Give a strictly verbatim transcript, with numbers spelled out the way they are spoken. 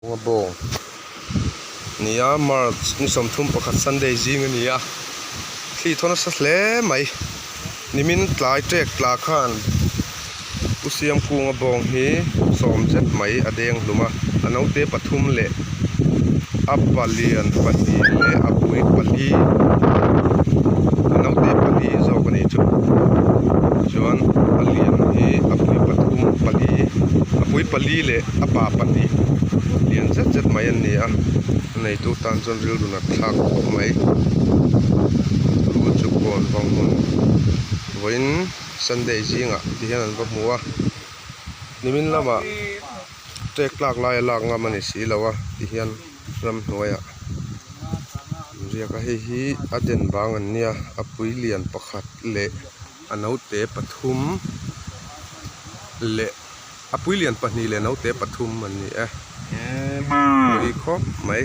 Abong. Nia March ni somthum pakhat Sunday zing a nia. Khi thona sa le mai. Nimin tlai trek tla khan. Usiam kung abong hi som zet mai a deng luma. A note pathum le. A palian pahni le a pui pali. A note pali zo kani chu. Chuan palian hi a pui pathum pali. A pui pali le a pa pali. Lian zet zet mai an nia. Nei tu tan chuan ril duna thlak mai. Lu chu kon bang hun. Voin Sunday zinga, ti hian an va hmu a. Nimin lama, trek lak lai lak ngam a ni si lo a, ti hian ram hnuaia. Riak a hei hi a den bang an nia, a pui lian pakhat le, a note pathum le, a pui lian pahni le note pathum an ni e. Ri khawp mai.